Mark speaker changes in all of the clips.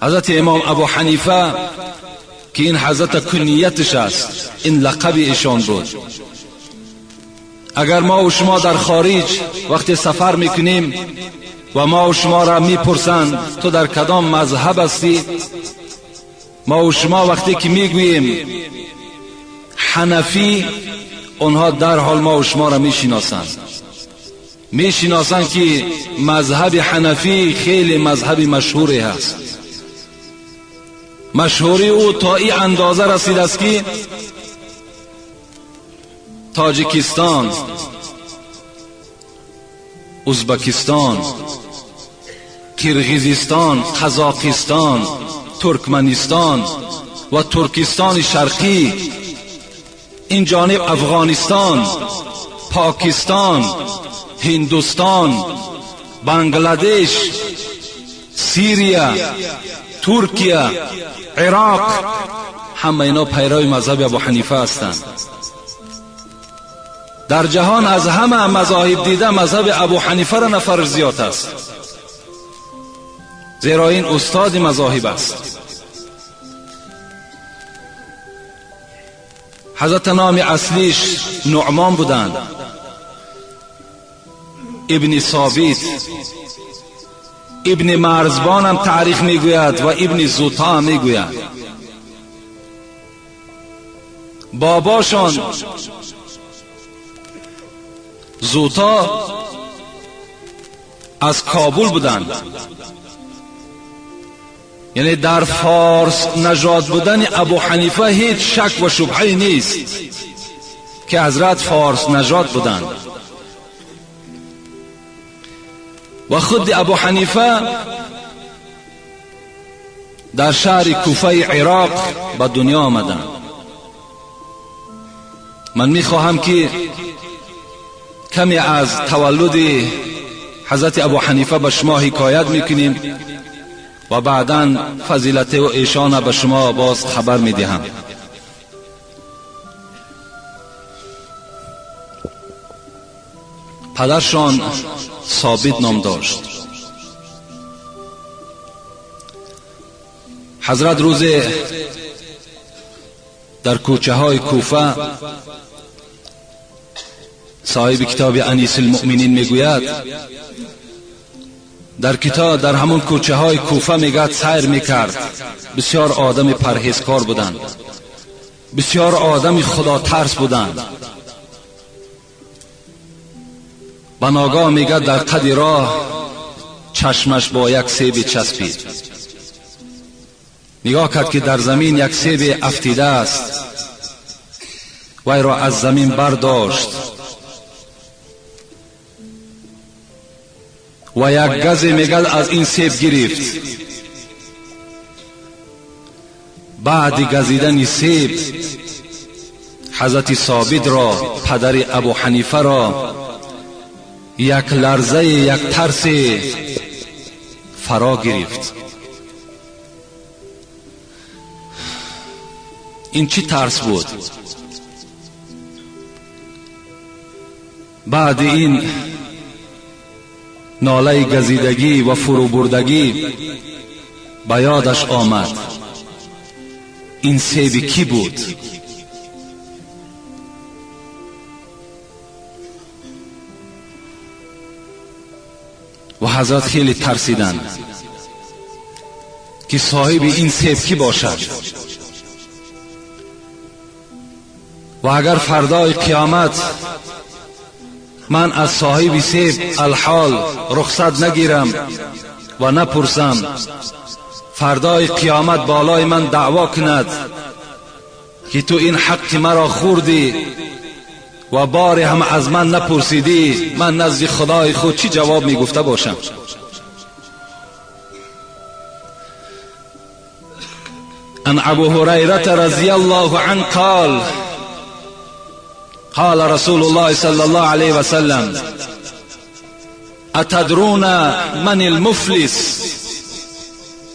Speaker 1: حضرت امام ابو حنیفه که این حضرت کنیتش است، این لقب ایشان بود. اگر ما و شما در خارج وقتی سفر میکنیم و ما و شما را میپرسند تو در کدام مذهب هستی، ما و شما وقتی که میگوییم حنفی، آنها در حال ما و شما را میشناسند، میشناسند که مذهب حنفی خیلی مذهب مشهوری هست. مشهوری او تا این اندازه رسید است که تاجیکستان، ازبکستان، قرقیزستان، قزاقستان، ترکمنستان و ترکستان شرقی، این جانب افغانستان، پاکستان، هندوستان، بنگلادش، سیریه، ترکیه، عراق، همه اینا پیرو مذهب ابو حنیفه هستند. در جهان از همه مذاهب دیده مذهب ابو حنیفه را نفر زیاد است، زیرا این استاد مذاهب است. حضرت نام اصلیش نعمان بودند، ابن ثابت، ابن مرزبان هم تاریخ میگوید و ابن زوتا هم میگوید. باباشان زوتا از کابل بودند، یعنی در فارس نژاد بودن ابو حنیفه هیچ شک و شبهه نیست که حضرت فارس نژاد بودند. و خود ابو حنیفه در شهر کوفه عراق به دنیا آمدند. من میخواهم که کمی از تولد حضرت ابو حنیفه به شما حکایت میکنیم و بعدا فضیلت و ایشان به شما باز خبر میدهم. پدرشان ثابت نام داشت. حضرت روز در کوچه های کوفه، صاحب کتاب انیس المؤمنین میگوید، در کتاب در همون کوچه های کوفه میگد سیر میکرد. بسیار آدم پرهیزکار بودند، بسیار آدم خدا ترس بودند. و ناگاه میگد در قد راه چشمش با یک سیب چسبید. نگاه کرد که در زمین یک سیب افتیده است، وی را از زمین برداشت و یک گز میگد از این سیب گرفت. بعد گزیدن سیب حضرت ثابت را، پدر ابو حنیفه را، یک لرزه، یک ترس فرا گرفت. این چی ترس بود؟ بعد این ناله گزیدگی و فروبردگی به یادش آمد این سیب کی بود؟ و حضرت خیلی ترسیدند که صاحب این سیب کی باشد و اگر فردای قیامت من از صاحب سیب الحال رخصت نگیرم و نپرسم، فردای قیامت بالای من دعوا کند که تو این حق مرا خوردی و باری هم از من نپرسیدی، من نزد خدای خود چی جواب میگفته باشم؟ عن ابو هریره رضی الله عنه قال قال رسول الله صلى الله عليه وسلم اتدرون من المفلس.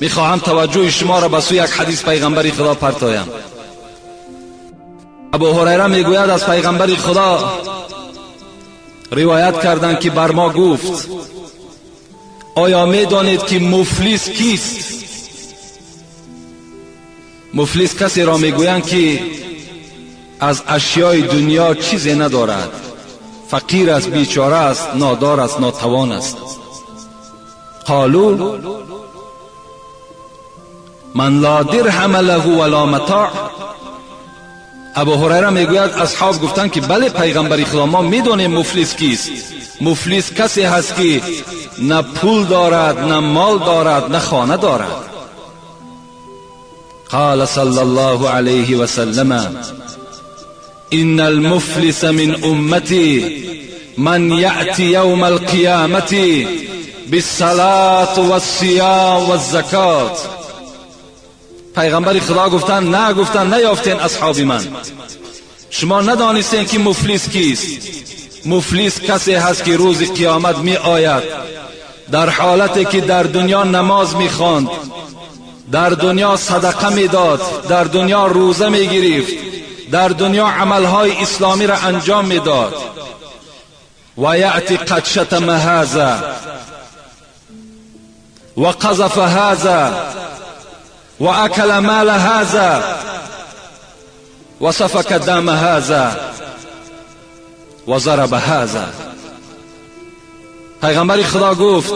Speaker 1: میخواهم توجه شما را به سوی یک حدیث پیغمبر خدا پرتایم. ابو هریره میگوید از پیغمبر خدا روایت کردند که بر ما گفت آیا میدانید که مفلس کیست؟ مفلس کسی را میگویند که از اشیای دنیا چیزی ندارد، فقیر است، بیچاره است، نادار است، ناتوان است. قالوا من لا درهم له ولا متاع. ابو هریره میگوید اصحاب گفتند که بله پیغمبر خدا، ما میدانیم مفلس کیست. مفلس کسی هست که نه پول دارد، نه مال دارد، نه خانه دارد. قال صلی الله علیه و سلم ان المفلس من امتی من یأتی یوم القیامة بالصلاة والصیام والزکات. پیغمبر خدا گفتند نه، گفتند نیافتین اصحاب من، شما ندانستین که مفلس کیست. مفلس کسی هست که روز قیامت می آید در حالتی که در دنیا نماز می خواند، در دنیا صدقه می داد، در دنیا روزه می گرفت، در دنیا عملهای اسلامی را انجام می داد. و یأتی قد شتم هذا و قذف هذا و اکل مال هذا و سفک دم هذا و ضرب هذا. پیغمبر خدا گفت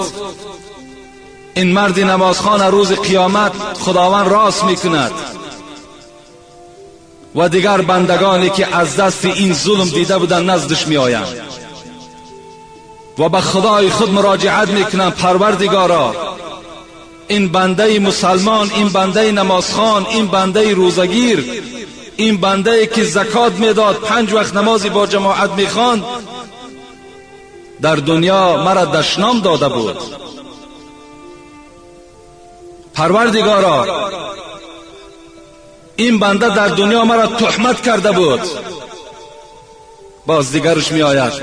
Speaker 1: این مرد نمازخوان روز قیامت خداوند راست میکند و دیگر بندگانی که از دست این ظلم دیده بودند نزدش میآیند و به خدای خود مراجعت میکنند: پروردگارا، این بنده مسلمان، این بنده نمازخوان، این بنده روزگیر، این بنده که زکات میداد، 5 وقت نمازی با جماعت میخواند، در دنیا مرا دشنام داده بود. پروردگارا، این بنده در دنیا مرا تهمت کرده بود. باز دیگرش می آید: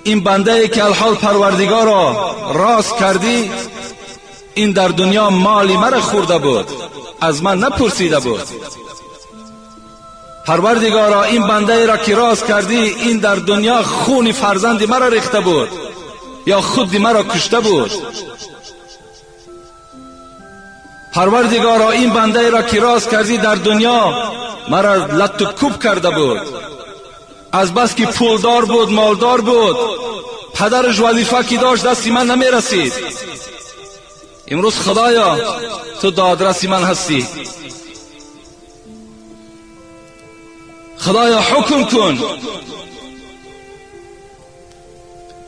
Speaker 1: این بنده ای که الحال پروردگارا راست کردی، این در دنیا مالی مرا خورده بود، از من نپرسیده بود. پروردگارا، این بنده ای را که راست کردی، این در دنیا خون فرزند مرا ریخته بود یا خود مرا کشته بود. پروردگارا، این بنده ای را که راست کردی، در دنیا مرا لت و کوب کرده بود. از بس که پولدار بود، مالدار بود، پدرش وظیفه که داشت دستی من نمی رسید. امروز خدایا تو دادرسی من هستی، خدایا حکم کن.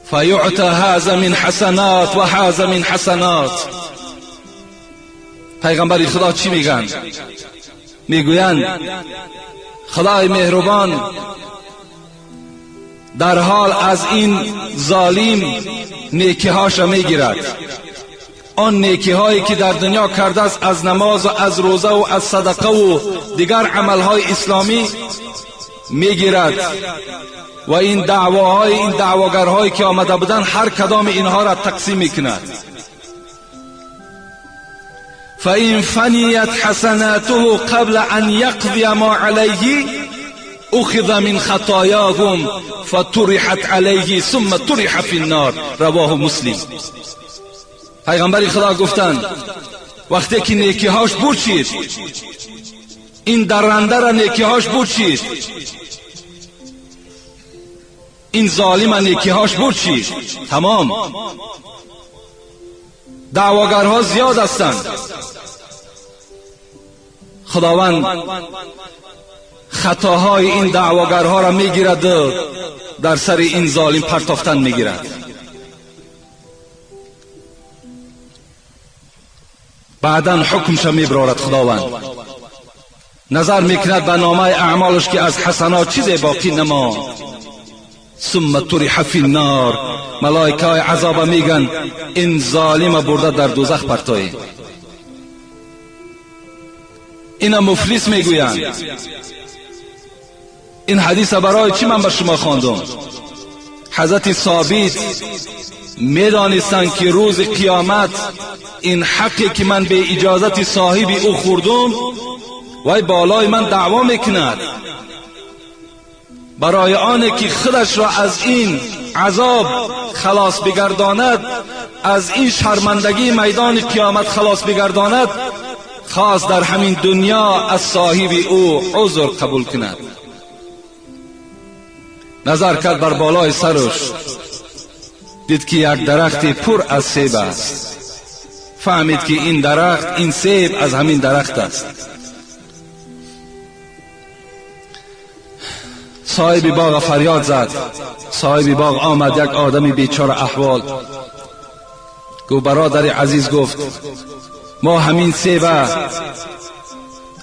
Speaker 1: فیعطی هذا من حسنات و هذا من حسنات. پیغمبر خدا چی میگن؟ میگویند خدای مهربان در حال از این ظالم نیکیهاش میگیرد، آن نیکیهایی که در دنیا کرده است از نماز و از روزه و از صدقه و دیگر عملهای اسلامی میگیرد و این دعواهای این دعواگرهایی که آمده بودند هر کدام اینها را تقسیم میکند. فإن فنیت حسناته قبل أن يقضي ما عليه أخذ من خطاياهم فطرحت عليه ثم طرح في النار. رواه مسلم. پیغمبر خدا گفتند وقتی که نیکیهاش برچید، این درنده را نیکیهاش برچید، این ظالم نیکیهاش برچید، تمام. دعواگرها زیاد هستند. خداوند خطاهای این دعواگرها را میگیرد و در سر این ظالم پرتافتن میگیرد. بعدا حکمش میبرارد. خداوند نظر میکند به نامه اعمالش که از حسنات چیزی باقی نماند. ثم طرح فی النار. ملائکه های عذاب میگن این ظالم برده در دوزخ پرتایی. اینا مفلس میگویند. این حدیث برای چی من به شما خواندم؟ حضرت ثابت میدانستند که روز قیامت این حقی که من به اجازت صاحب او خوردم وای بالای من دعوا میکند. برای آنه که خودش را از این азоб халос бигардонад, аз ин шармандагии майдони қиёмат халос бигардонад, خواست در همین دنیا از صاحب او عذر قبول کند. نظر کرد بر بالای سرش، دید که یک درخت پر از سیب است. فهمید که این درخت، این سیب از همین درخت است. صاحب باغ فریاد زد. صاحب باغ آمد، یک آدمی بیچاره احوال. گفت برادر عزیز، گفت ما همین سیب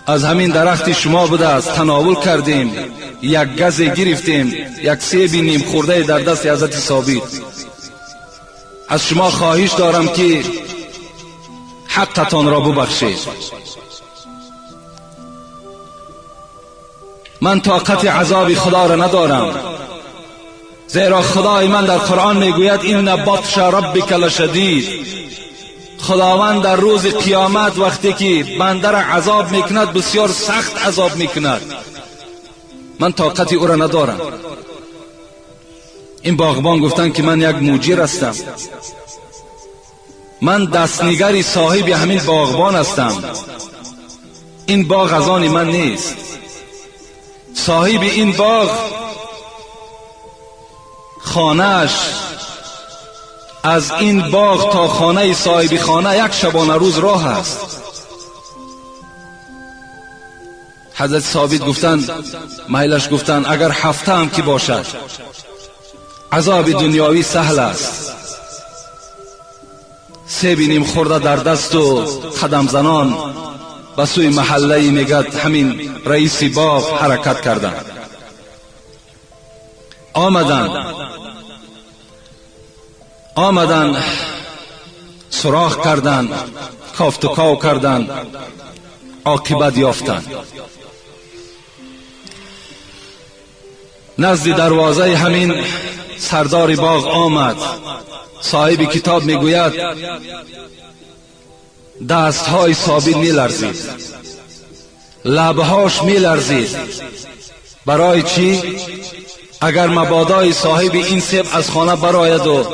Speaker 1: از همین درخت شما بوده است، تناول کردیم، یک گز گرفتیم، یک سیب نیم خورده در دست حضرت ثابت. از شما خواهش دارم که حقتان را ببخشید. من طاقت عذاب خدا را ندارم، زیرا خدای من در قرآن میگوید این بطش ربک لشدید. خداوند در روز قیامت وقتی که بنده را عذاب میکند بسیار سخت عذاب میکند. من طاقت او را ندارم. این باغبان گفتن که من یک موجر هستم، من دستنگری صاحب همین باغبان هستم، این باغ از آن من نیست. صاحب این باغ خانه‌اش از این باغ تا خانه صاحب خانه یک شبانه روز راه است. حضرت ثابت گفتن، میلش گفتن اگر هفته هم که باشد عذاب دنیاوی سهل است. سه بینیم خورده در دست و قدم زنان به سوی محله میگد همین رئیس باغ حرکت کردن. آمدن سراخ کردن، کافت و کاو کردن، عاقبت یافتن. نزد دروازه همین سردار باغ آمد. صاحب کتاب میگوید دستهای ثابت میلرزید، لبهاش میلرزید. برای چی؟ اگر مبادای صاحب این سیب از خانه براید و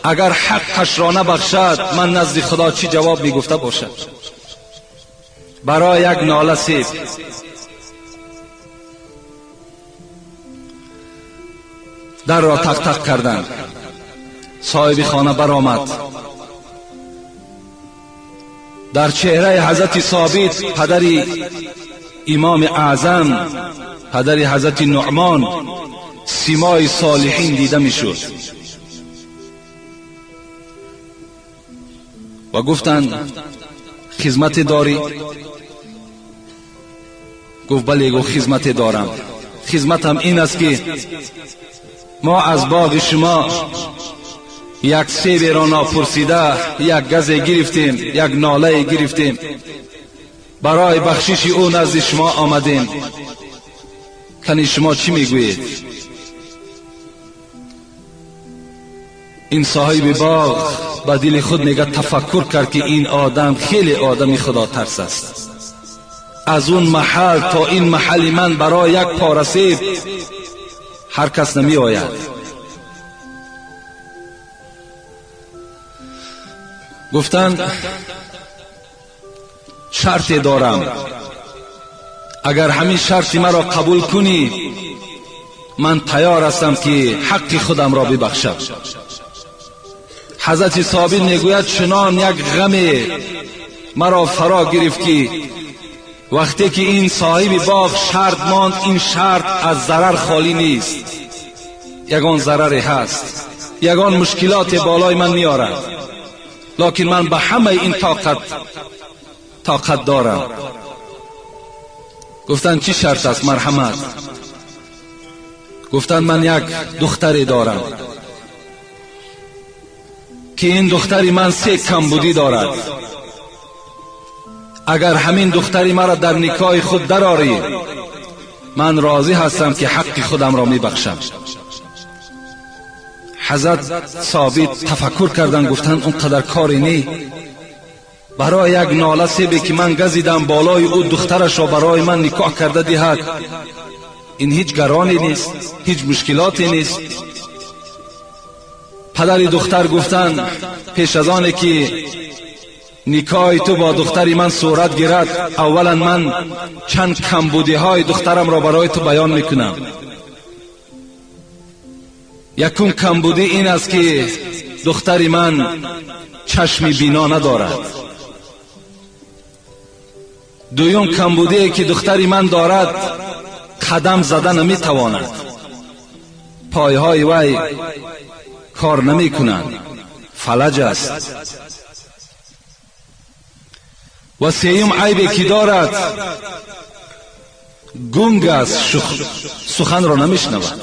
Speaker 1: اگر حقش را نبخشد، من نزد خدا چی جواب میگفته باشد؟ برای یک ناله سیب. در را تق تق کردند. صاحب خانه برآمد. در چهره حضرت ثابت، پدر امام اعظم، پدر حضرت نعمان، سیمای صالحین دیده میشد و گفتند خدمت داری؟ گفت بله، گفت خدمت دارم. خدمتم این است که ما از باغ شما یک سیب را ناپرسیده، یک گز گرفتیم، یک ناله گرفتیم، برای بخشش او نزد شما آمدیم. کنی شما چی میگویید؟ این صاحب باغ با دل خود میگه تفکر کرد که این آدم خیلی آدمی خدا ترس است. از اون محل تا این محل من برای یک پاره سیب هر کس نمی آید. گفتند شرط دارم، اگر همین شرط مرا قبول کنی من تیار هستم که حق خودم را ببخشم. حضرت ثابت میگوید چنان یک غم مرا فرا گرفت که وقتی که این صاحب باغ شرط ماند، این شرط از ضرر خالی نیست، یگان ضرری هست، یگان مشکلات بالای من میارد، لکن من به همه این طاقت دارم. گفتن چی شرط است؟ مرحمت. گفتن من یک دختری دارم که این دختری من 3 کمبودی دارد. اگر همین دختری مرا در نکاح خود درآری، من راضی هستم که حق خودم را میبخشم. حضرت ثابت تفکر کردن، گفتن اونقدر کاری نی، برای یک ناله سیبی که من گزیدم بالای او دخترش را برای من نکاح کرده دهد، این هیچ گرانی نیست، هیچ مشکلاتی نیست. Падари духтар гуфтанд пеш аз оне ки никоҳи ту бо духтари ман сурат гирад, аввалан ман чанд камбудиҳои духтарамро барои ту баён мекунам. Якум камбудӣ ин аст ки духтари ман чашми бино надорад. Дуюм камбудие ки духтари ман дорад, қадам зада наметавонад, пойҳои вай кор намекунанд, фалаҷ аст. Ва сеюм айбе ки дорад, гунг аст, суханро намешнавад.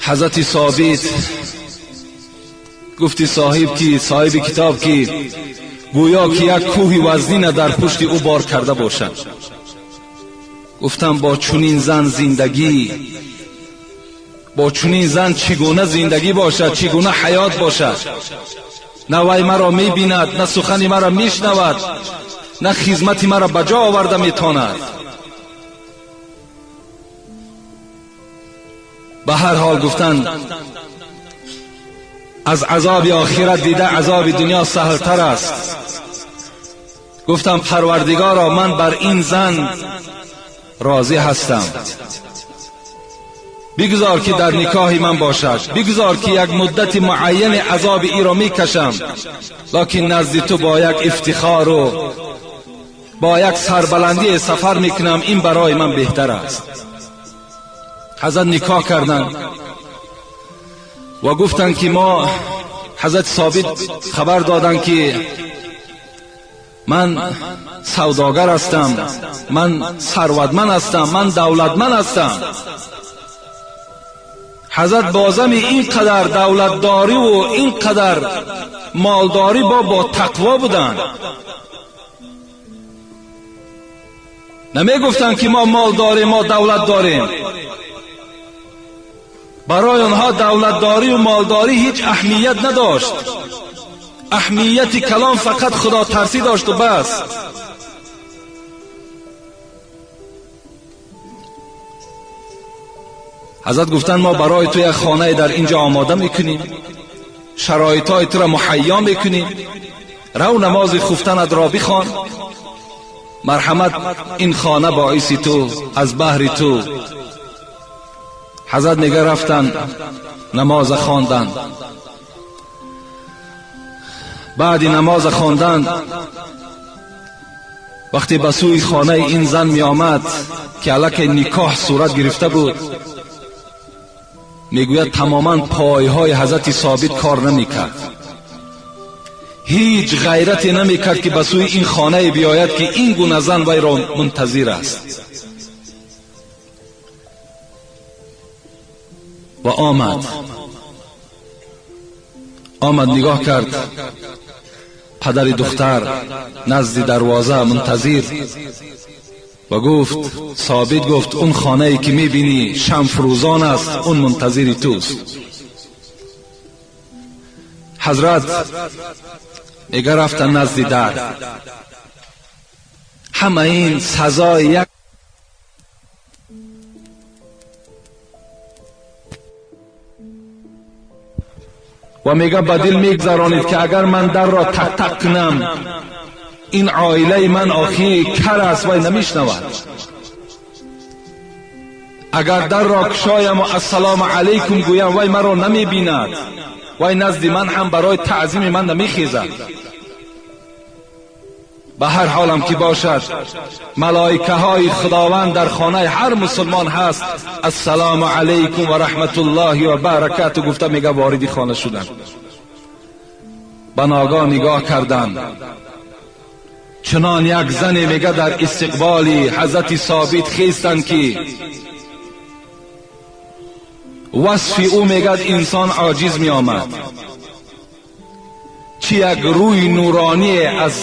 Speaker 1: Ҳазрати Собит гуфти соҳиб ки соҳиби китоб ки гӯё ки як кӯҳи вазнина дар пушти ӯ бор карда бошад. Гуфтам бо чунин зан зиндагӣ, бо чунин зан чӣ гуна зиндагӣ бошад, чӣ гуна ҳаёт бошад? На вай маро мебинад, на сухани маро мешнавад, на хизмати маро ба ҷо оварда метонад. Ба ҳар ҳол гуфтанд аз азоби охират дида азоби дунё саҳлтар аст. Гуфтам парвардигоро, ман бар ин зан розӣ ҳастам, бигзор ки дар никоҳи ман бошад, бигзор ки як муддати муайяни азоби иро мекашам, лакин назди ту бо як ифтихору бо як сарбаландӣ сафар мекунам, ин барои ман беҳтар аст. Ҳазрат никоҳ карданд ва гуфтанд ки мо ҳазрати Собит хабар доданд ки ман савдогар ҳастам, ман сарватманд ҳастам, ман давлатманд ҳастам. Ҳазрат бозами ин қадар давлатдорӣ ва ин қадар молдорӣ бо тақво буданд. Намегуфтанд ки мо мол дорем, мо давлат дорем. Барои онҳо давлатдорӣ ва молдорӣ ҳеҷ аҳамият надошт. Аҳамияти калом фақат худотарсӣ дошт ва бас. Ҳазрат гуфтанд мо барои ту як хонае дар инҷо омода мекунем, шароитҳои туро муҳайё мекунем, рав намози хуфтанат ро бихон, марҳамат ин хона боиси ту, аз баҳри ту. Ҳазрат мега рафтанд, намоз хонданд. Баъди намоз хондан вақте ба сӯи хонаи ин зан меомад ки аллакай никоҳ сурат гирифта буд, мегӯяд тамоман пойҳои ҳазрати Собит кор намекард, ҳеҷ ғайрате намекард ки ба сӯи ин хонае биёяд ки ин гуна зан вайро мунтазир аст. Ва омад, нигоҳ кард, падари духтар назди дарвоза мунтазир, ва гуфт Собит гуфт он хонае ки мебинӣ шамфурӯзон аст, он мунтазири туст. Ҳазрат мега рафтан назди дар. Ҳама ин сазои як ва мега ба дил мегзаронид ки агар ман дарро тақ-тақ кунам, ин оилаи ман охи кар аст, вай намешнавад. Агар дарро кушоям ва ассалому алайкум гӯям, вай маро намебинад, вай назди ман ҳам барои таъзими ман намехезад. Ба ҳар ҳолам ки бошад, малоикаҳои худованд дар хонаи ҳар мусулмон ҳаст. Ассалому алайкум ва раҳматуллоҳи ва баракату гуфта мега вориди хона шуданд. Ба ногоҳ нигоҳ карданд, чунон як зане мега дар истиқболи ҳазрати Собит хестанд ки васфи ӯ мегад инсон оҷиз меомад. Чӣ як рӯи нуроние аз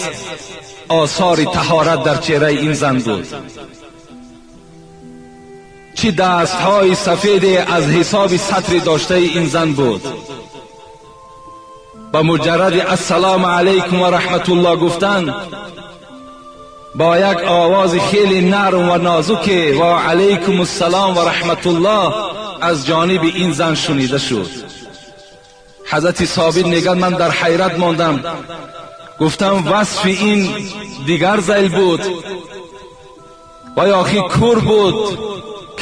Speaker 1: осори таҳорат дар чеҳраи ин зан буд, чӣ дастҳои сафеде аз ҳисоби сатри доштаи ин зан буд. Ба муҷарради ассалому алайкум ва раҳматуллоҳ гуфтан, бо як овози хеле нарм ва нозуке ва алайкум ассалом ва раҳматуллоҳ аз ҷониби ин зан шунида шуд. Ҳазрати Собит мегӯяд ман дар ҳайрат мондам, гуфтам васфи ин дигар зел буд ва ё кур буд,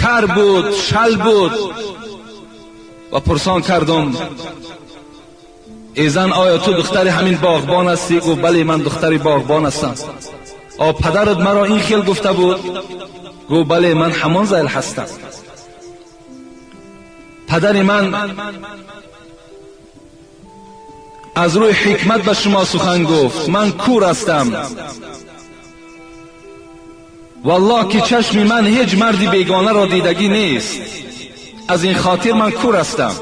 Speaker 1: кар буд, шал буд. Ва пурсон кардам эй зан, оё ту духтари ҳамин боғбон ҳастӣ? Гуфт бале, ман духтари боғбон ҳастам. О падарат маро ин хел гуфта буд? Гуфт бале, ман ҳамон зел ҳастам. Падари ман аз рӯи ҳикмат ба шумо сухан гуфт, ман кур ҳастам, валлоҳ ки чашми ман ҳеҷ марди бегонаро дидагӣ нест, аз ин хотир ман кур ҳастам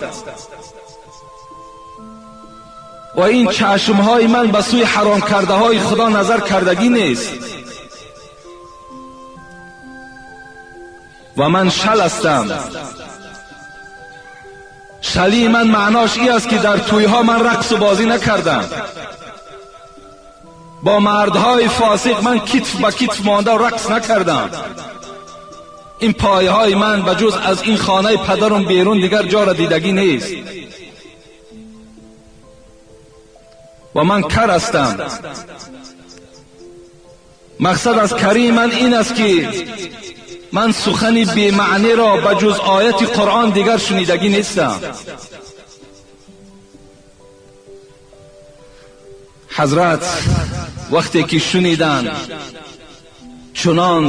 Speaker 1: ва ин чашмҳои ман ба сӯи ҳаром кардаҳои Худо назар кардагӣ нест ва ман шал ҳастам. Шалии ман маънош ин аст ки дар тӯйҳо ман рақсу бозӣ накардам, бо мардҳои фосиқ ман китф ба китф монда рақс накардам. Ин пойҳои ман ба ҷуз аз ин хонаи падарам берун дигар ҷоро дидагӣ нест ва ман кар ҳастам. Мақсад аз карии ман ин аст ки ман сухани бемаъниро ба ҷуз ояти Қуръон дигар шунидагӣ нестам. Ҳазрат вақте ки шуниданд чунон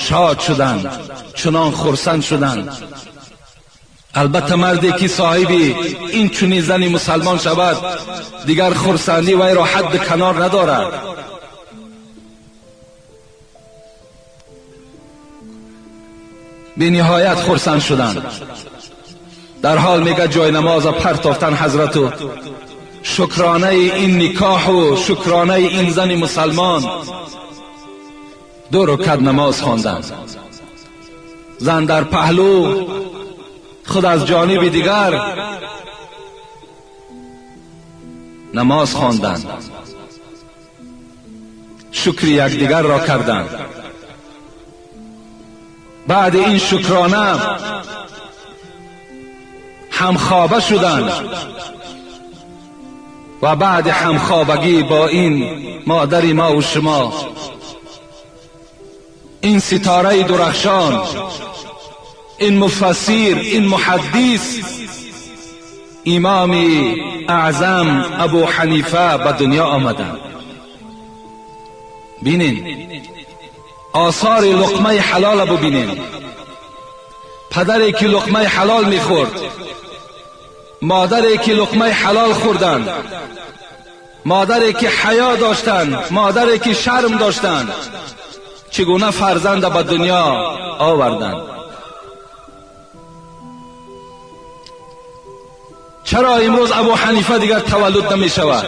Speaker 1: шод шуданд, чунон хурсанд шуданд. Албатта марде ки соҳиби ин чунин зани мусалмон шавад дигар хурсандӣ вайро ҳадд канор надорад. Бениҳоят хурсанд шуданд. Дар ҳол мега ҷои намоза партофтан ҳазрату шукронаи ин никоҳу шукронаи ин зани мусалмон ду рукат намоз хонданд. Зан дар паҳлӯ, худ аз ҷониби дигар намоз хонданд, шукри якдигарро карданд. Баъди ин шукрона ҳамхоба шуданд ва баъди ҳамхобагӣ бо ин модари ма ва шумо, ин ситораи дурахшон, ин муфассир, ин муҳаддис, имоми аъзам Абу Ҳанифа ба дунё омаданд. Бинин осори луқмаи ҳалола бубинем. Падаре ки луқмаи ҳалол мехӯрд, модаре ки луқмаи ҳалол хӯрданд, модаре ки ҳаё доштанд, модаре ки шарм доштанд, чӣ гуна фарзанда ба дунё оварданд. Чаро имрӯз Абу Ҳанифа дигар таваллуд намешавад?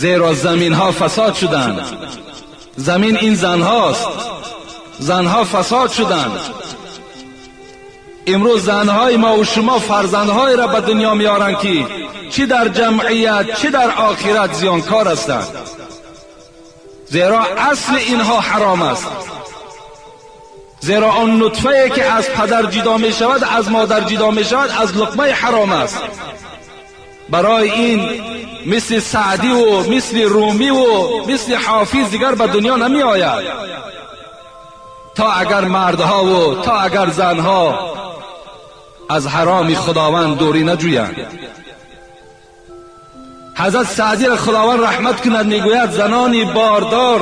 Speaker 1: Зеро заминҳо фасод шуданд. Замин ин занҳост, занҳо фасод шуданд. Имрӯз занҳои ма ва шумо фарзандҳоеро ба дунё меоранд ки чӣ дар ҷамъият, чӣ дар охират зиёнкор ҳастанд, зеро асли инҳо ҳаром аст. Зеро он нутфае ки аз падар ҷудо мешавад, аз модар ҷудо мешавад, аз луқмаи ҳаром аст. Барои ин мисли Саъдиву мисли Румиву мисли Ҳофиз дигар ба дунё намеояд, то агар мардҳову то агар занҳо аз ҳароми Худованд дурӣ наҷӯянд. Ҳазрат Саъдиро Худованд раҳмат кунад, мегӯяд занони бордор,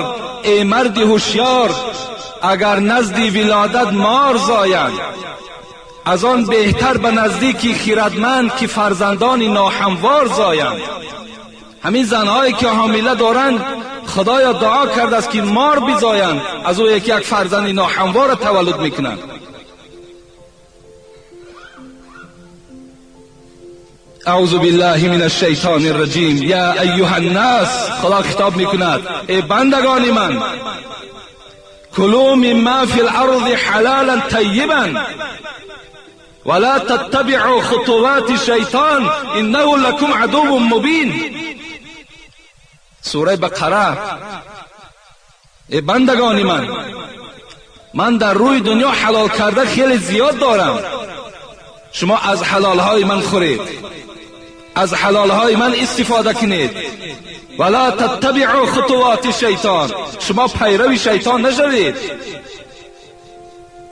Speaker 1: эй марди ҳушёр, агар назди вилодат мор зоянд, аз он беҳтар ба наздики хирадманд ки фарзандони ноҳамвор зоянд. Ҳамин занҳое ки ҳомила доранд, Худоё дуо кардааст ки мор бизоянд, аз ӯ яке як фарзанди ноҳамворро таваллуд мекунанд. اعوذ بالله من الشیطان الرجیم. یا ایها الناس، خدا خطاب میکند ای بندگان من، کلوا مما فی الارض حلالا طیبا ولا تتبعوا خطوات الشیطان انه لكم عدو مبین. سوره بقره. ای بندگان من، من در روی دنیا حلال کرده خیلی زیاد دارم، شما از حلالهای من خورید، از حلالهای من استفاده کنید. ولا تتبعوا خطوات شیطان، شما پیرو شیطان نشوید.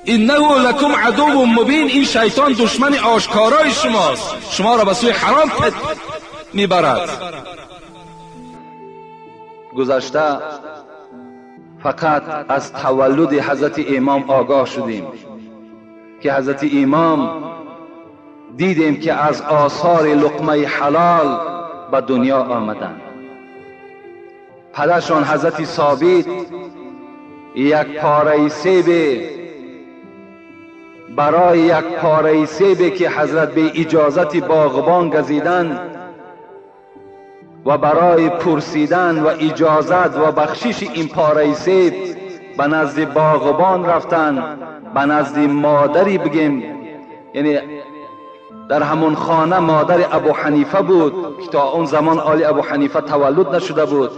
Speaker 1: انه لکم عدو مبین، این شیطان دشمن آشکارای شماست، شما را به سوی حرام میبرد. گذشته فقط از تولد حضرت امام آگاه شدیم که حضرت امام دیدیم که از آثار لقمه حلال به دنیا آمدند. پدرشان حضرت ثابت یک پاره سیب، برای یک پاره سیب که حضرت به اجازت باغبان گزیدند و برای پرسیدن و اجازت و بخشش این پاره سیب به نزد باغبان رفتن، به نزد مادری بگیم، یعنی در همون خانه مادر ابو حنیفه بود که تا اون زمان آل ابو حنیفه تولد نشده بود.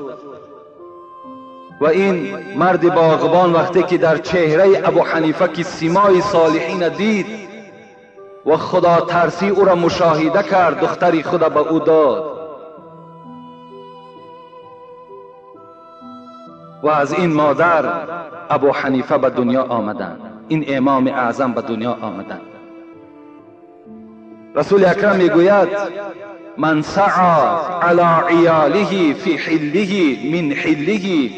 Speaker 1: و این مرد باغبان وقتی که در چهره ابو حنیفه که سیمای صالحین دید و خدا ترسی او را مشاهده کرد، دختری خدا به او داد. و از این مادر ابو حنیفه به دنیا آمدند، این امام اعظم به دنیا آمدند. رسول اکرم میگوید من سعى على عیاله فی حله من حله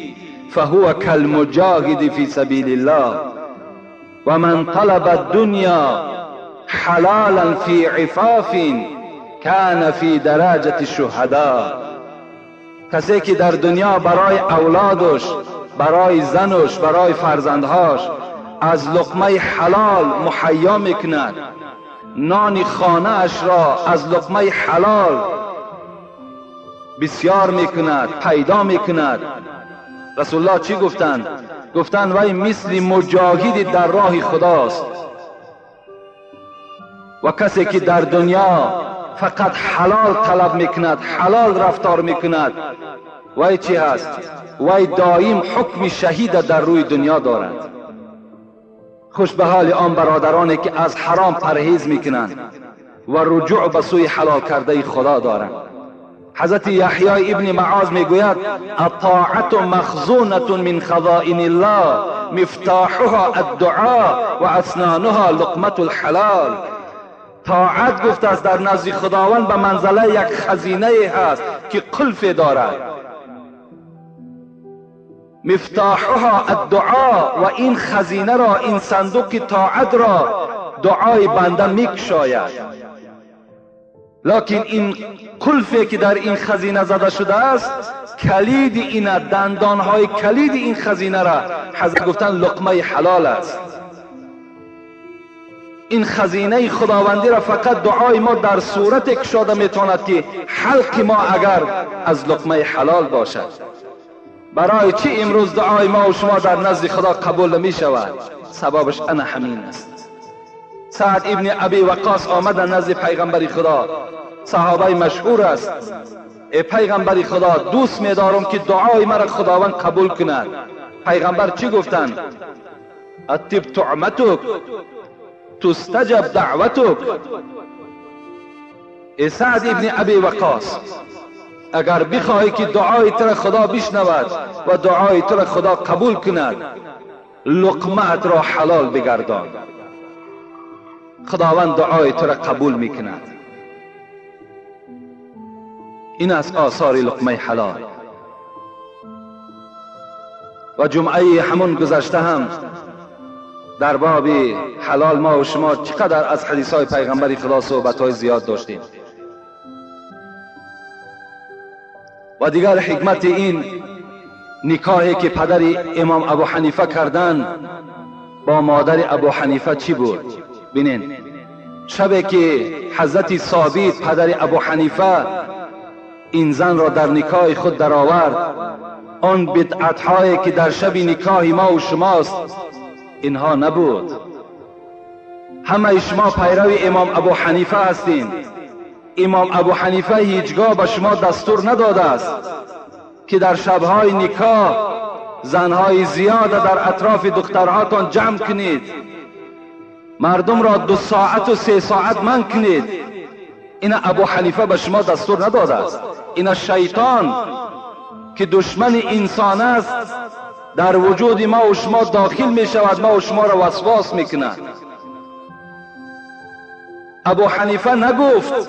Speaker 1: فهو كالمجاهد في سبیل الله و من طلب الدنیا حلالا فی عفاف كان فی درجة الشهداء. کسی که در دنیا برای اولادش، برای زنش، برای فرزندهاش از لقمه حلال محیا میکند، نان خانه اش را از لقمه حلال بسیار میکند، پیدا میکند. رسول الله چی گفتند؟ گفتند وی مثل مجاهد در راه خداست. و کسی که در دنیا فقط حلال طلب میکند، حلال رفتار میکند، وی چی هست؟ وی دائم حکم شهید در روی دنیا دارد. خوش به حال آن برادرانی که از حرام پرهیز میکنند و رجوع به سوی حلال کرده خدا دارند. حضرت یحیی ابن معاذ میگوید الطاعة مخزونة من خزائن الله مفتاحها الدعاء و اسنانها لقمة الحلال. طاعت گفته است در نزد خداوند به منزله یک خزینه هست که قلف دارد. مفتاحها الدعاء، و این خزینه را، این صندوق طاعت را دعای بنده میکشاید. لکن این قلفی که در این خزینه زده شده است، کلید این، دندانهای کلید این خزینه را حضرت گفتن لقمه حلال است. این خزینه خداوندی را فقط دعای ما در صورت کشاده میتواند که حلق ما اگر از لقمه حلال باشد. برای چی امروز دعای ما و شما در نزد خدا قبول نمی شود؟ سببش انا همین است. سعد ابن ابی وقاص آمد نزد پیغمبر خدا، صحابه مشهور است. ای پیغمبر خدا، دوست می‌دارم که دعای مرا خداوند قبول کند. پیغمبر چی گفتند؟ اطیب طعمتک تستجب دعوتک. ای سعد ابن ابی وقاص، اگر بخواهی که دعای تو را خدا بشنود و دعای تو را خدا قبول کند، لقمه را حلال بگردان، خداوند دعای تو را قبول میکند. این از آثار لقمه حلال. و جمعه همون گذشته هم در باب حلال ما و شما چقدر از حدیث های پیغمبر خدا صحبت های زیاد داشتیم. و دیگر حکمت این نکاحی که پدر امام ابو حنیفه کردن با مادر ابو حنیفه چی بود؟ بینین، شبی که حضرت ثابت پدر ابو حنیفه این زن را در نکاح خود درآورد، آن بدعت هایی که در شب نکاح ما و شماست اینها نبود. همه شما پیرو امام ابو حنیفه هستین. امام ابو حنیفه هیچگاه به شما دستور نداده است که در شبهای نکاح زنهای زیاد در اطراف دخترهاتان جمع کنید، مردم را 2 ساعت و 3 ساعت من کنید. این ابو حنیفه به شما دستور نداده است. این شیطان که دشمن انسان است در وجود ما و شما داخل می شود، ما و شما را وسواس می کند. ابو حنیفه نگفت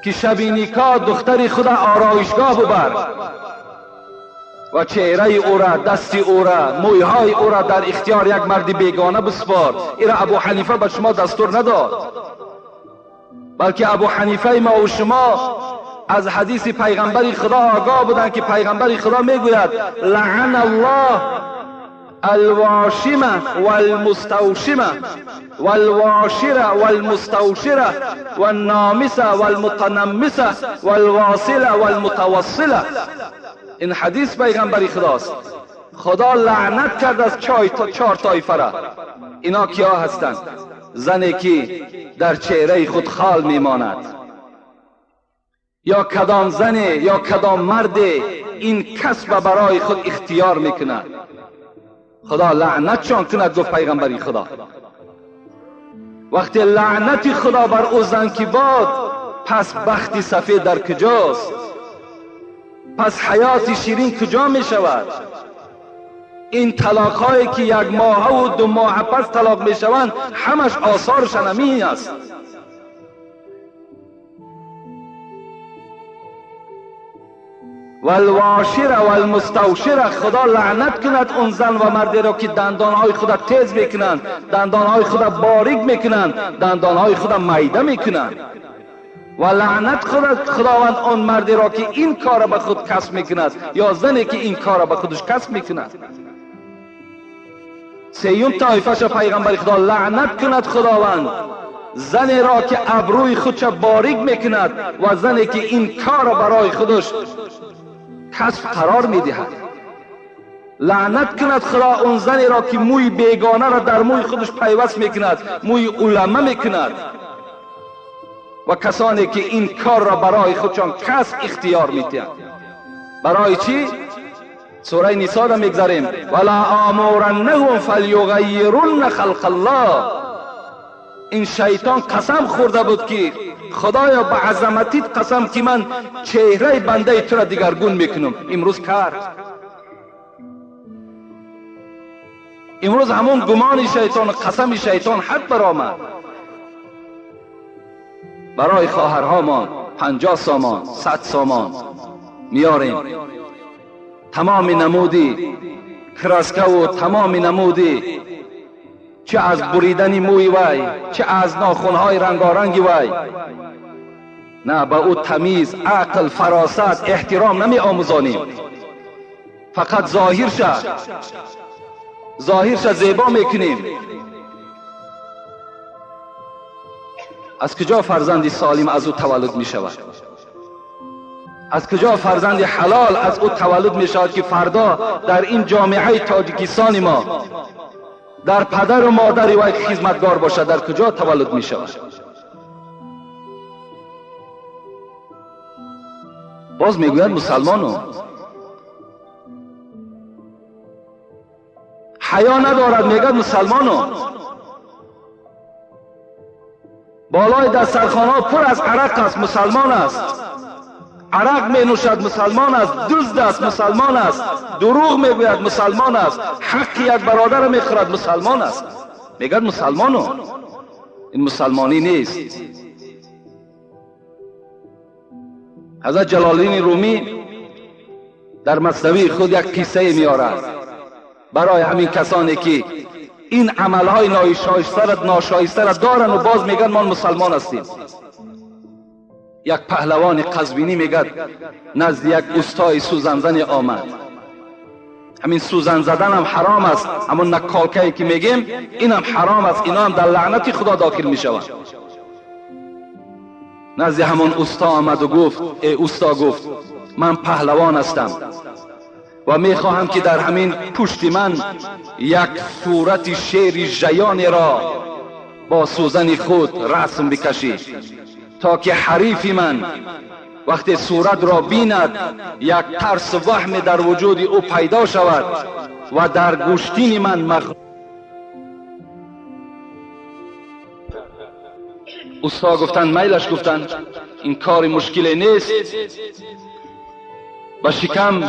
Speaker 1: که شب نکاح دختر خود آرایشگاه ببر و چهره او را، دست او را، مویهای او را در اختیار یک مرد بیگانه بسپار. این را ابو حنیفه به شما دستور نداد، بلکه ابو حنیفه ما و شما از حدیث پیغمبر خدا آگاه بودند که پیغمبر خدا میگوید لعن الله الواشمه والمستوشمه والواشره والمستوشره والنامسه والمتنمسه والواصله والمتوصله. این حدیث پیغمبر خداست. خدا لعنت کرد از 4 طایفه را. اینا کیا هستند؟ زنی که در چهره خود خال میماند، یا کدام زن یا کدام مرد این کسب برای خود اختیار میکند، خدا لعنتشان کند. گفت پیغمبری خدا وقتی لعنت خدا بر او زن که باد، پس بخت سفید در کجاست؟ پس حیات شیرین کجا می شود؟ این طلاق هایی که 1 ماه و 2 ماه پس طلاق می شوند، همش آثارش همین است. والواشره والمستوشره، خدا لعنت کند اون زن و مرد را که دندانهای خود تیز میکنند، دندانهای خود باریک میکنند، دندانهای خود میده میکنند. و لعنت خداوند آن مرد را که این کار به خود کسب میکند، یا زنی که این کار به خودش کسب میکند. سیوم طایفه پیغمبر خدا لعنت کند خداوند زنی را که ابروی خودش باریک میکند و زنی که این کار برای خودش کسب قرار میدهد. لعنت کند خدا اون زنی را که موی بیگانه را در موی خودش پیوست میکند، موی علمه میکند، و کسانی که این کار را برای خودشان کسب اختیار میدهند. برای چی؟ سوره نساء را میگذاریم، ولا آمرنهم فلیغیرن خلق الله. این شیطان قسم خورده بود که خدایا به عظمتیت قسم که من چهره بنده تو را دیگرگون میکنم. امروز کرد. امروز همون گمان شیطان، قسم شیطان حد برآمد. برای خواهرهامان 50 سامان، 100 سامان میاریم، تمام نمودی کراسکه و تمام نمودی، چه از بریدن موی وی، چه از ناخنهای رنگارنگی وی. نه، به او تمیز، عقل، فراست، احترام نمی آموزانیم. فقط ظاهر شه زیبا میکنیم. از کجا فرزندی سالم از او تولد می شود؟ از کجا فرزند حلال از او تولد می شود که فردا در این جامعه تاجیکستان ما در پدر و مادر و یک خدمتگار باشد؟ در کجا تولد می شود؟ باز میگوید مسلمانو حیا ندارد، میگوید مسلمانو. بالای دسترخوان‌ها پر از عرق است، مسلمان است. عرق می نوشد، مسلمان است. دزد است، مسلمان است. دروغ میگوید، مسلمان است. حق یک برادر میخورد، مسلمان است. میگد مسلمانو. این مسلمانی نیست. حضرت جلالدین رومی در مثنوی خود یک قصه میآورد برای همین کسانی که این عملهای ناشایسته را دارن و باز میگن ما مسلمان هستیم. یک پهلوان قزوینی میگد نزد یک استای سوزنزنی آمد. همین سوزن زدن هم حرام است، همون نکالکه‌ای که میگیم این هم حرام است، اینا هم در لعنت خدا داخل میشوند. نزد همون استا آمد و گفت ای استا، گفت من پهلوان هستم و میخواهم که در همین پشت من یک صورت شیر ژیانی را با سوزن خود رسم بکشی تا که حریف من وقتی صورت را بیند یک ترس و وهم در وجود او پیدا شود و در گوشتین من مغلوب. استا گفتند میلش، گفتند این کار مشکلی نیست. با شکم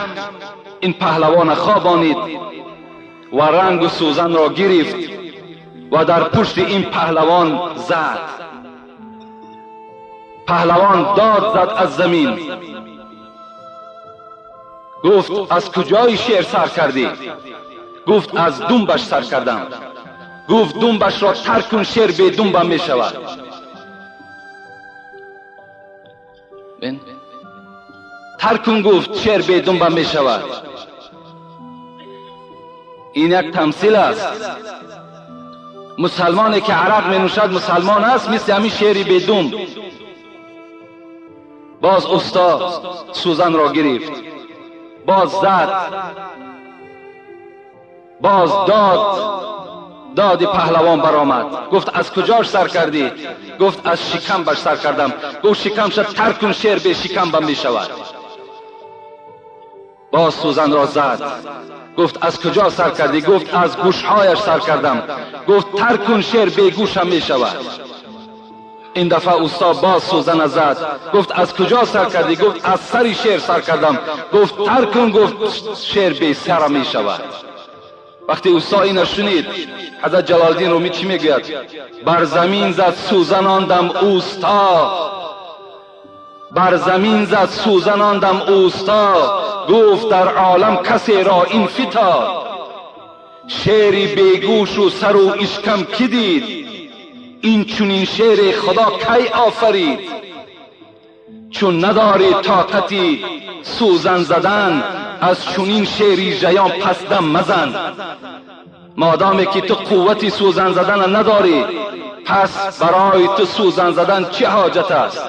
Speaker 1: این پهلوان خوابانید و رنگ و سوزن را گرفت و در پشت این پهلوان زد. پهلوان داد زد از زمین، گفت از کجای شعر سر کردی؟ گفت از دنبش سر کردم. گفت دنبش را ترک کن، شعر به دنبم می شود. ترک کن، گفت شعر به دنبم می شود. این یک تمثیل است. مسلمانی که عرق می نوشد مسلمان است، مثل همین شعری به دم. باز استا سوزن را گرفت، باز زد، باز داد، داد پهلوان برآمد. گفت از کجاش سر کردی؟ گفت از شکم بش سر کردم. گفت شکم شد ترک کن، شعر به شکم بم می شود. باز سوزن را زد، گفت از کجا سر کردی؟ گفت از گوشهایش سر کردم. گفت ترک کن، شعر به گوشم می شود. این دفعه استا باز سوزن زد، گفت از کجا سر کردی؟ گفت از سری شعر سر کردم. گفت ترک کن، گفت شعر به سر می شود. وقتی استا اینو شنید، حضرت جلالدین رومی چی میگوید؟ بر زمین زد سوزن آندم اوستا، بر زمین زد سوزن آندم اوستا، گفت در عالم کسی را این فتاد. شعری بیگوش و سر و اشکم کی دید؟ این چنین شعر خدا کی آفرید؟ چون نداری طاقتی سوزن زدن، از چنین شعری ژیان پس دم مزن. مادامی که تو قوتی سوزن زدن نداری، پس برای تو سوزن زدن چه حاجت است؟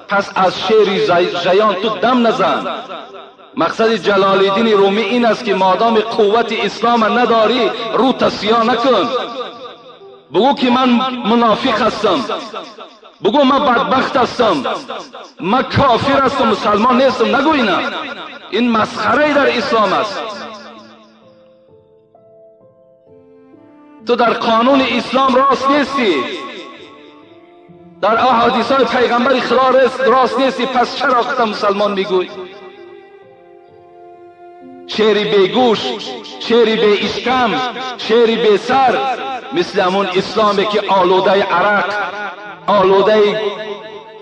Speaker 1: پس از شعری ژیان تو دم نزن. مقصد جلالدین رومی این است که مادام قوت اسلام نداری رو تسیا نکن. بگو که من منافق هستم، بگو من بدبخت هستم، من کافر هستم، مسلمان نیستم. نگو اینا، این مسخره در اسلام است. تو در قانون اسلام راست نیستی، در احادیث های پیغمبر خدا راست نیستی، پس چرا خودت مسلمان میگوی؟ شعری بی گوش، شعری بی اشکم، شعری بی سر، مثل همون اسلامی که آلوده عرق، آلوده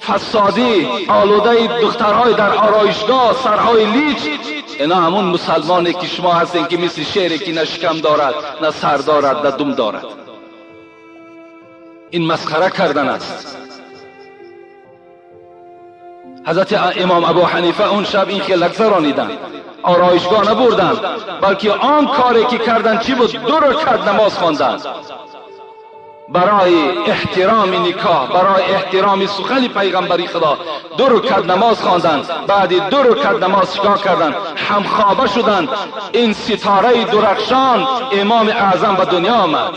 Speaker 1: فسادی، آلوده دخترهای در آرایشگاه، سرهای لیچ، اینا همون مسلمانی که شما هستین که مثل شعری که نه شکم دارد، نه سر دارد، نه دم دارد. این مسخره کردن است. حضرت امام ابو حنیفه اون شب این خیلی گذرانیدن، آرایشگاه نبردن، بلکه آن کاری که کردن چی بود؟ 2 رکعت نماز خواندن برای احترام نکاح، برای احترام سخن پیغمبری خدا. 2 رکعت نماز خواندن، بعد 2 رکعت نماز چیکار کردن؟ همخوابه شدند. این ستاره درخشان امام اعظم به دنیا آمد.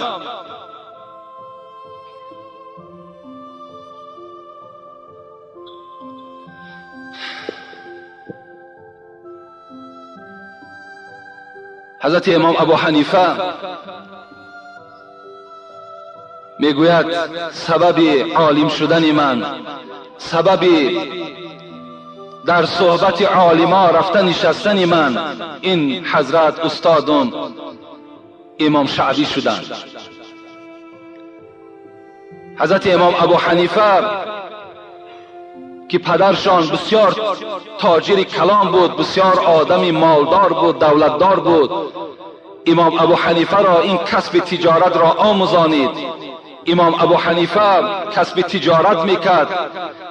Speaker 1: حضرت امام ابو حنیفه میگوید سبب عالم شدن من، سبب در صحبت عالما رفتن نشستن من، این حضرت استادم امام شعبی شدند. حضرت امام ابو حنیفه که پدرشان بسیار تاجر کلام بود، بسیار آدمی مالدار بود، دولتدار بود، امام ابو حنیفه را این کسب تجارت را آموزانید. امام ابو حنیفه کسب تجارت میکرد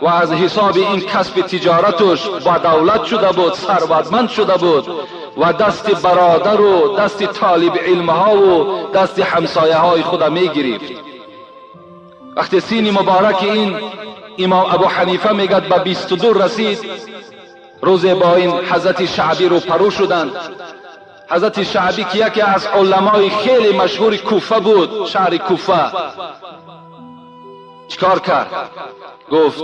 Speaker 1: و از حساب این کسب تجارتش با دولت شده بود، ثروتمند شده بود و دست برادر و دست طالب علمها و دست همسایه های خود میگرفت. وقتی سین مبارک این امام ابو حنیفه میگد به 22 رسید، روز با این حضرت شعبی رو پرو شدند. حضرت شعبی که یکی از علمای خیلی مشهور کوفه بود، شهر کوفه، چیکار کرد؟ گفت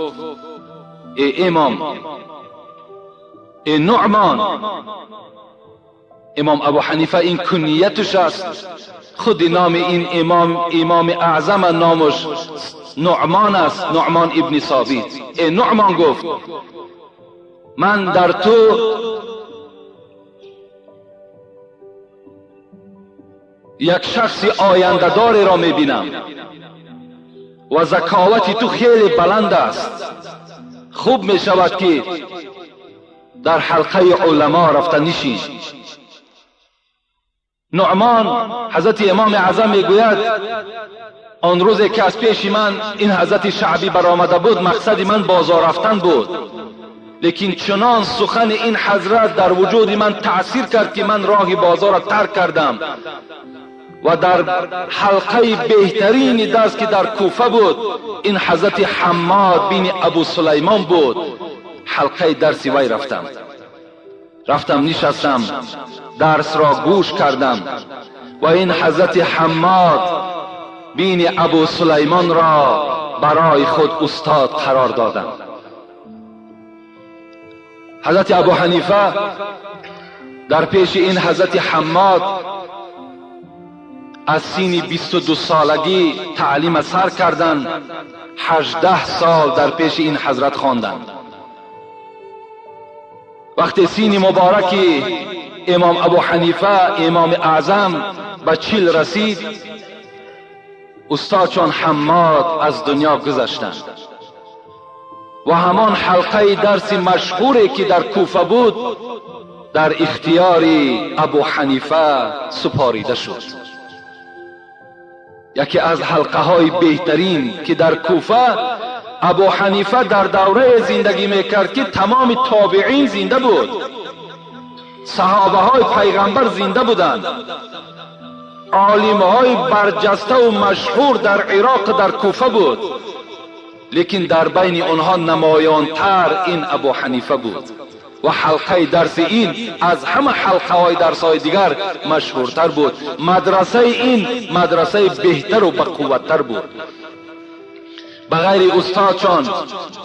Speaker 1: ای امام، Эй Нуъмон, имом Абу Ҳанифа ин куннияташ аст, худи номи ин имом, имоми аъзам номаш Нуъмон аст, Нуъмон ибни Собит. Эй Нуъмон, гуфт, ман дар ту як шахси ояндадореро мебинам ва заковати ту хеле баланд аст. Хуб мешавад ки дар ҳалқаи уламо рафта нишин. Нуъмон, ҳазрати имоми аъзам мегӯяд, он рӯзе ки аз пеши ман ин ҳазрати Шаъбӣ баромада буд, мақсади ман бозор рафтан буд, лекин чунон сухани ин ҳазрат дар вуҷуди ман таъсир кард ки ман роҳи бозорро тарк кардам ва дар ҳалқаи беҳтарини дарс ки дар Куфа буд, ин ҳазрати Ҳаммод бини Абу Сулаймон буд, ҳалқаи дарси вай рафтам. Рафтам, нишастам, дарсро гӯш кардам ва ин ҳазрати Ҳаммод бини Абу Сулаймонро барои худ устод қарор додам. Ҳазрати Абу Ҳанифа дар пеши ин ҳазрати Ҳаммод аз синни 22 солагӣ таълима сар карданд, 18 сол дар пеши ин ҳазрат хонданд. Вақте синни мубораки имом Абу Ҳанифа, имоми аъзам, ба 40 расид, устодшон Ҳаммод аз дунё гузаштанд ва ҳамон ҳалқаи дарси машҳуре ки дар Куфа буд дар ихтиёри Абу Ҳанифа супорида шуд. Яке аз ҳалқаҳои беҳтарин ки дар Куфа Абу Ҳанифа дар даврае зиндагӣ мекард ки тамоми тобеин зинда буд, саҳобаҳои пайғамбар зинда буданд, олимҳои барҷаставу машҳур дар Ироқ дар Куфа буд, лекин дар байни онҳо намоёнтар ин Абу Ҳанифа буд ва ҳалқаи дарси ин аз ҳама ҳалқаҳои дарсҳои дигар машҳуртар буд. Мадрасаи ин мадрасаи беҳтару бақувваттар буд. Ба ғайри устодшон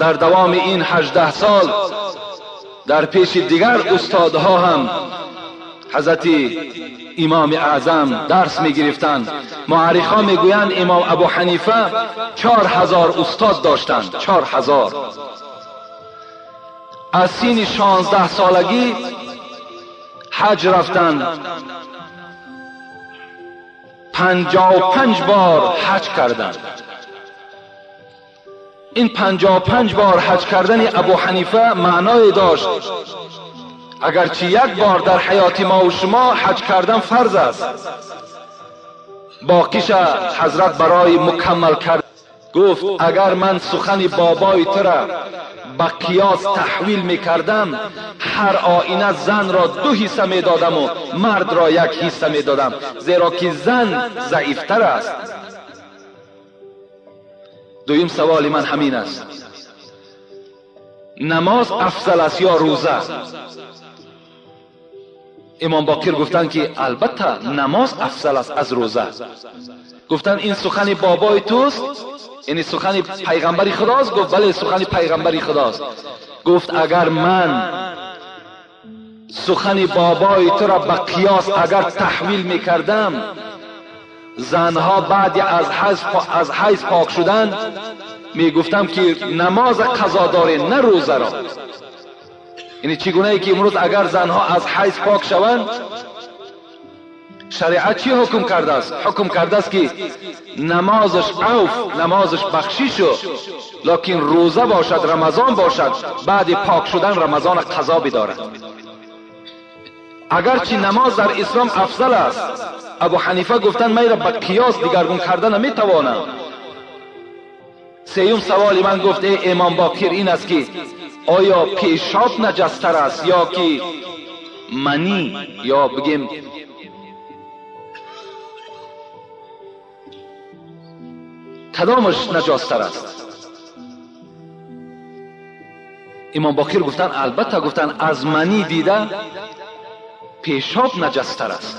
Speaker 1: дар давоми ин 18 сол дар пеши дигар устодҳо ҳам ҳазрати имоми аъзам дарс мегирифтанд. Муаррихҳо мегӯянд имом Абу Ҳанифа 4000 устод доштанд, 4000. Аз синни 16 солагӣ ҳаҷ рафтанд, 55 бор ҳаҷ карданд. Ин 55 бор ҳаҷ кардани Абу Ҳанифа маъное дошт. Агарчи як бор дар ҳаёти мо шумо ҳаҷ кардан фарз аст, боқиша ҳазрат барои мукаммал кард гуфт, агар ман сухани бобои тура ба қиёс таҳвил мекардам, ҳар оина занро 2 ҳисса медодаму мардро 1 ҳисса медодам, зеро ки зан заифтар аст. Дуюм саволи ман ҳамин аст: намоз афзал аст ё рӯза? Имом Боқир гуфтанд ки албатта намоз афзал аст аз рӯза. Гуфтанд ин сухани бобои туст, яъне сухани пайғамбари худост? Гуфт бале, сухани пайғамбари худост. Гуфт агар ман сухани бобои тура ба қиёс агар таҳвил мекардам, занҳо баъди аз ҳайз пок шудан мегуфтам ки намоз қазо доред, на рӯзаро. Яъне чӣ гунае ки имрӯз агар занҳо аз ҳайз пок шаванд, шариат чӣ ҳукм кардааст? Ҳукм кардааст ки намозаш авф, намозаш бахшишу, лекин рӯза бошад, рамазон бошад, баъди пок шудан рамазона қазо бидорад. Агарчи намоз дар ислом афзал аст, Абу Ҳанифа гуфтанд майра ба қиёс дигаргун карда наметавонам. Сеюм саволи ман, гуфт, эй имом Боқир, ин аст ки оё пешоб наҷастар аст ё ки манӣ, ё бигем кадомаш наҷостар аст? Имом Боқир гуфтанд албатта, гуфтанд аз манӣ дида пешоб наҷастар аст,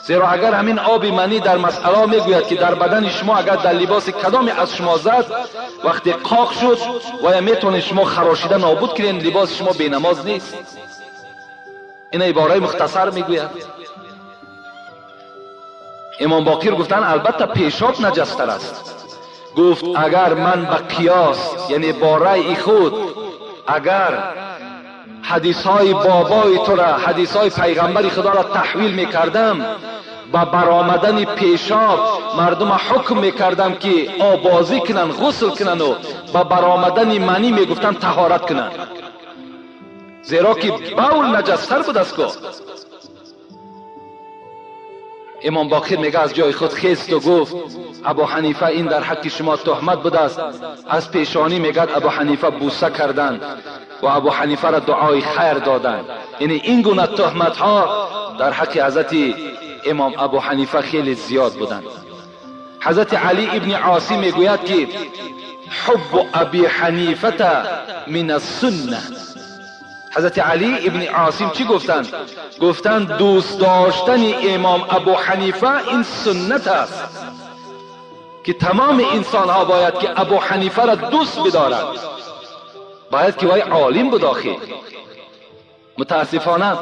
Speaker 1: зеро агар ҳамин оби манӣ дар масъала мегӯяд ки дар бадани шумо агар дар либоси кадоме аз шумо зад, вақте қоқ шуд, вая метавонед шумо харошида нобуд кунед, либоси шумо бенамоз нест. این عباره مختصر میگوید. امام باقر گفتن البته پیشاب نجستر است. گفت اگر من به قیاس، یعنی با رأی خود، اگر حدیث های بابای تو را، حدیث های پیغمبر خدا را تحویل میکردم، با برآمدن پیشاب مردم حکم میکردم که آبازی کنن، غسل کنن و با برآمدن منی میگفتن طهارت کنن، زیرا که بول نجستر بود از کو. امام باقر میگه از جای خود خیست و گفت ابو حنیفه این در حق شما تهمت بوده است. از پیشانی میگه ابو حنیفه بوسه کردند و ابو حنیفه را دعای خیر دادند. یعنی این گونه تهمت ها در حق حضرت امام ابو حنیفه خیلی زیاد بودند. حضرت علی ابن عاصی میگوید که حب ابی حنیفه من السنه. حضرت علی ابن عاصم چی گفتند؟ گفتند دوست داشتن امام ابو حنیفه این سنت است که تمام انسان ها باید که ابو حنیفه را دوست بدارند، باید که وای عالم بود. آخه متاسفانه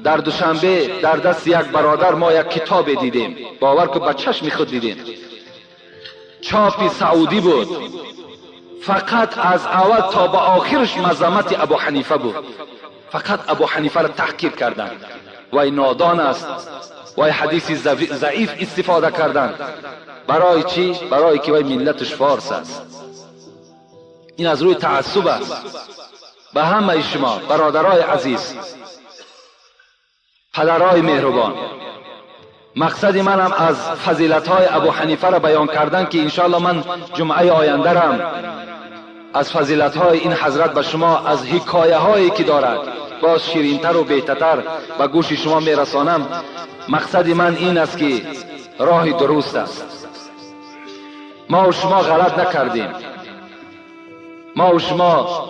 Speaker 1: در دوشنبه در دست یک برادر ما یک کتاب دیدیم، باور که با چشم خود دیدیم، چاپ سعودی بود، فقط از اول تا به آخرش مذمت ابو حنیفه بود. فقط ابو حنیفه را تحقیر کردند، وای نادان است، وای حدیث ضعیف استفاده کردند. برای چی؟ برای که وای ملتش فارس است. این از روی تعصب است. به همه شما برادرای عزیز، پدرای مهربان، مقصد منم از فضیلت های ابو حنیفه را بیان کردن که انشاءالله من جمعه آینده رم از فضیلت های این حضرت به شما از حکایه هایی که دارد باز شیرینتر و بهتر به گوش شما میرسانم. مقصد من این است که راه درست است. ما و شما غلط نکردیم، ما و شما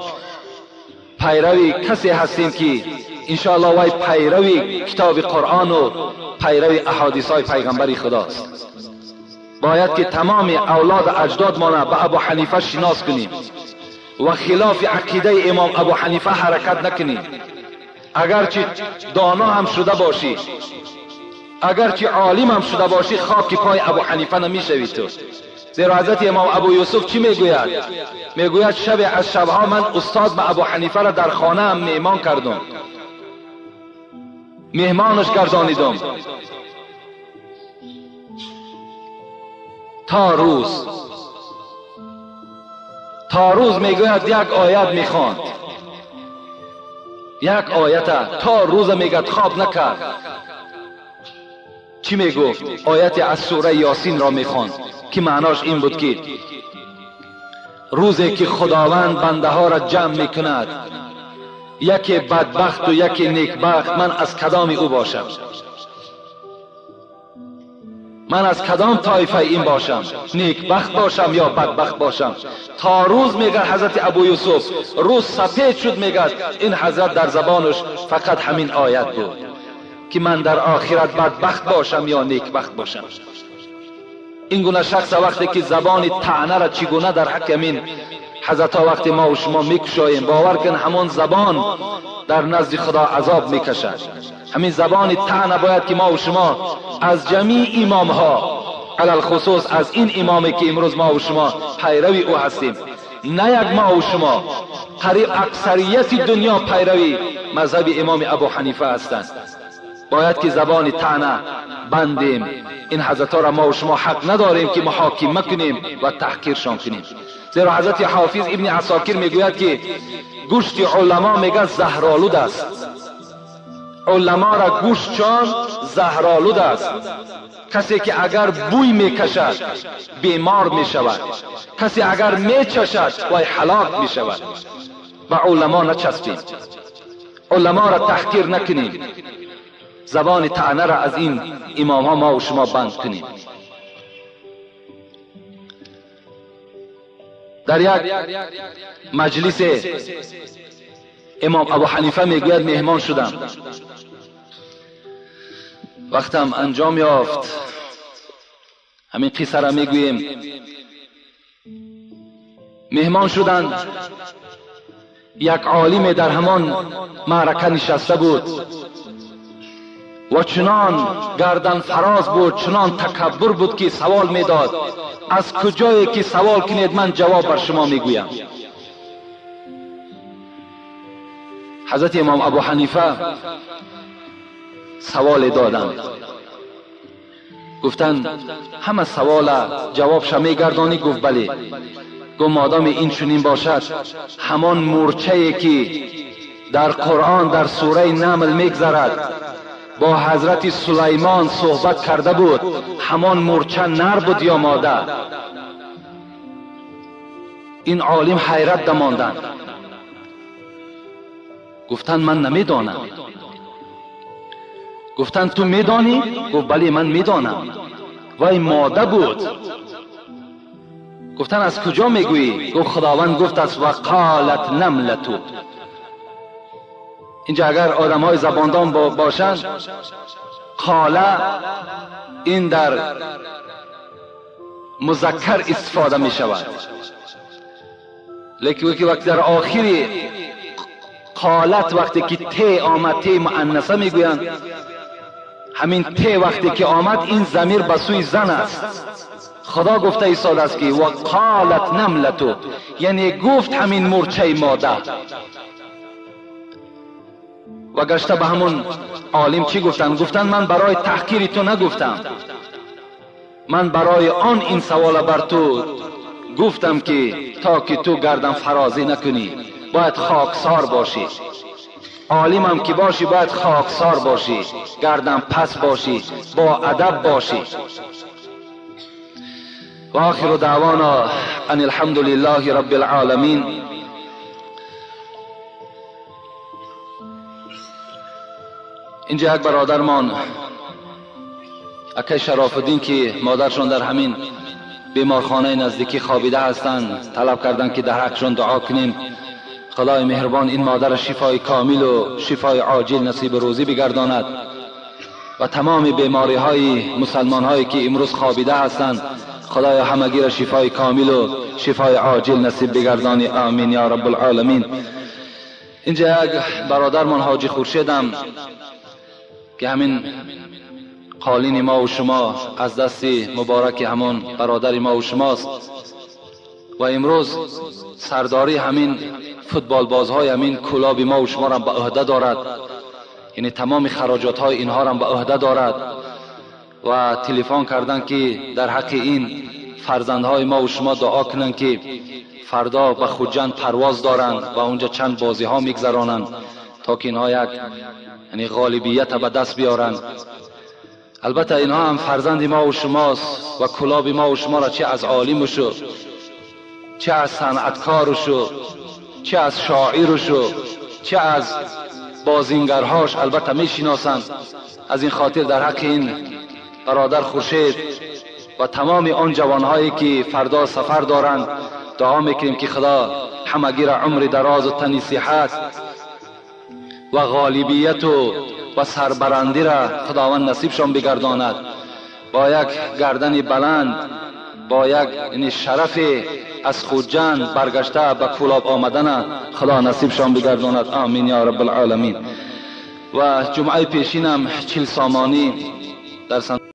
Speaker 1: پیروی کسی هستیم که انشاءالله وای پیروی کتاب قرآن و پیروی احادیث های پیغمبر خداست. باید که تمام اولاد اجداد ما به ابو حنیفه شناس کنیم و خلاف عقیده امام ابو حنیفه حرکت نکنیم. اگرچه دانا هم شده باشی، اگرچه عالم هم شده باشی، خاک پای ابو حنیفه نمیشوی تو. زیرا حضرت امام ابو یوسف چی میگوید؟ میگوید شب از شبها من استاد به ابو حنیفه را در خانه هم مهمان کردم، مهمانش گردانیدم تا روز میگوید یک آیت میخواند، یک آیت تا روز میگد خواب نکرد. چی میگفت؟ آیت از سوره یاسین را میخواند که معناش این بود که روزی که خداوند بنده ها را جمع میکند، یکی بدبخت و یکی نیکبخت، من از کدام او باشم؟ من از کدام طایفه این باشم؟ نیکبخت باشم یا بدبخت باشم؟ تا روز میگه حضرت ابو یوسف، روز سپید شد، میگه این حضرت در زبانش فقط همین آیت بود که من در آخرت بدبخت باشم یا نیکبخت باشم. این گونه شخص وقتی که زبان طعنه را چگونه در حق همین حضرت ها وقتی ما و شما میکشاییم، باور کن همون زبان در نزد خدا عذاب میکشد. همین زبان طعنه باید که ما و شما از جمیع امام ها، علی الخصوص از این امامی که امروز ما و شما پیروی او هستیم، نه یک ما و شما، قریب اکثریت دنیا پیروی مذهب امام ابو حنیفه هستند. باید که زبان طعنه بندیم. این حضرت ها را ما و شما حق نداریم که محاکمه کنیم و تحقیرشان کنیم. زیرا حضرت حافظ ابن عساکر میگوید که گوشت علما میگه زهرآلود است، علما را گوشتشان زهرآلود است. کسی که اگر بوی میکشد بیمار میشود، کسی اگر میچشد وای هلاک میشود. به علما نچسبیم، علما را تحقیر نکنیم، زبان طعنه را از این امام ها ما و شما بند کنیم. در یک مجلس امام ابو حنیفه میگوید مهمان شدم، وقتم انجام یافت، همین قصه را میگوییم. مهمان شدند، یک عالم در همان معرکه نشسته بود و چنان گردن فراز بود، چنان تکبر بود که سوال میداد از کجایی که سوال کنید من جواب بر شما میگویم. حضرت امام ابو حنیفه سوال دادند، گفتند همه سوال جوابش میگردانی؟ گفت بله. گفت مادام این چنین باشد همان مورچه‌ای که در قرآن در سوره نمل میگذرد با حضرت سلیمان صحبت کرده بود، همان مورچه نر بود یا ماده؟ این عالم حیرت دماندند، گفتند من نمیدانم. گفتند تو میدانی؟ گفت بله من میدانم. وای ماده بود. گفتند از کجا میگویی؟ گفت خداوند گفت است و قالت نملتو. اینجا اگر آدم های زباندان باشند، قاله این در مذکر استفاده می شود، لیکن وقتی در آخری قالت وقتی که ت آمد، ت مؤنثه میگویند، همین ت وقتی که آمد این ضمیر به سوی زن است. خدا گفته ایستاده است که و قالت نملتو، یعنی گفت همین مورچه ماده. و گشته به همون عالم چی گفتن؟ گفتن من برای تحقیر تو نگفتم، من برای آن این سوال بر تو گفتم که تا که تو گردن فرازی نکنی باید خاکسار باشی. عالمم که باشی باید خاکسار باشی، گردن پس باشی، با ادب باشی. و آخر دعوانا ان الحمد لله رب العالمین. اینجا یک برادرمان اکی شراف الدین که مادرشان در همین بیمارخانه نزدیکی خوابیده هستند، طلب کردند که در حقشان دعا کنیم. خدای مهربان این مادر شفای کامل و شفای عاجل نصیب روزی بگرداند و تمام بیماری های مسلمان هایی که امروز خوابیده هستند خدای همگی را شفای کامل و شفای عاجل نصیب بگردانی، آمین یا رب العالمین. اینجا یک برادرمان حاجی خورشیدم که همین قالین ما و شما از دست مبارک همان برادر ما و شماست و امروز سرداری همین فوتبال بازهای همین کلاب ما و شما را به عهده دارد، یعنی تمام خراجات های اینها را به عهده دارد و تلفن کردن که در حق این فرزندهای ما و شما دعا کنند که فردا به خجند پرواز دارند و اونجا چند بازی ها میگذرانند تا که اینها یک یعنی غالبیت به دست بیارند. البته اینها هم فرزند ما و شماست و کلاب ما و شما را چه از عالمش و چه از صنعتکارش و چه از شاعرش و چه از بازینگرهاش البته میشناسند. از این خاطر در حق این برادر خورشید و تمام آن جوانهایی که فردا سفر دارند دعا میکنیم که خدا همگی را عمر دراز و تنی صحت و غالبیت و سربرندی را خداوند نصیبشان بگرداند، با یک گردن بلند، با یک شرف از خجند برگشته به کولاب آمدن خدا نصیبشان بگرداند، آمین یا رب العالمین. و جمعه پیشینم 40 سامانی در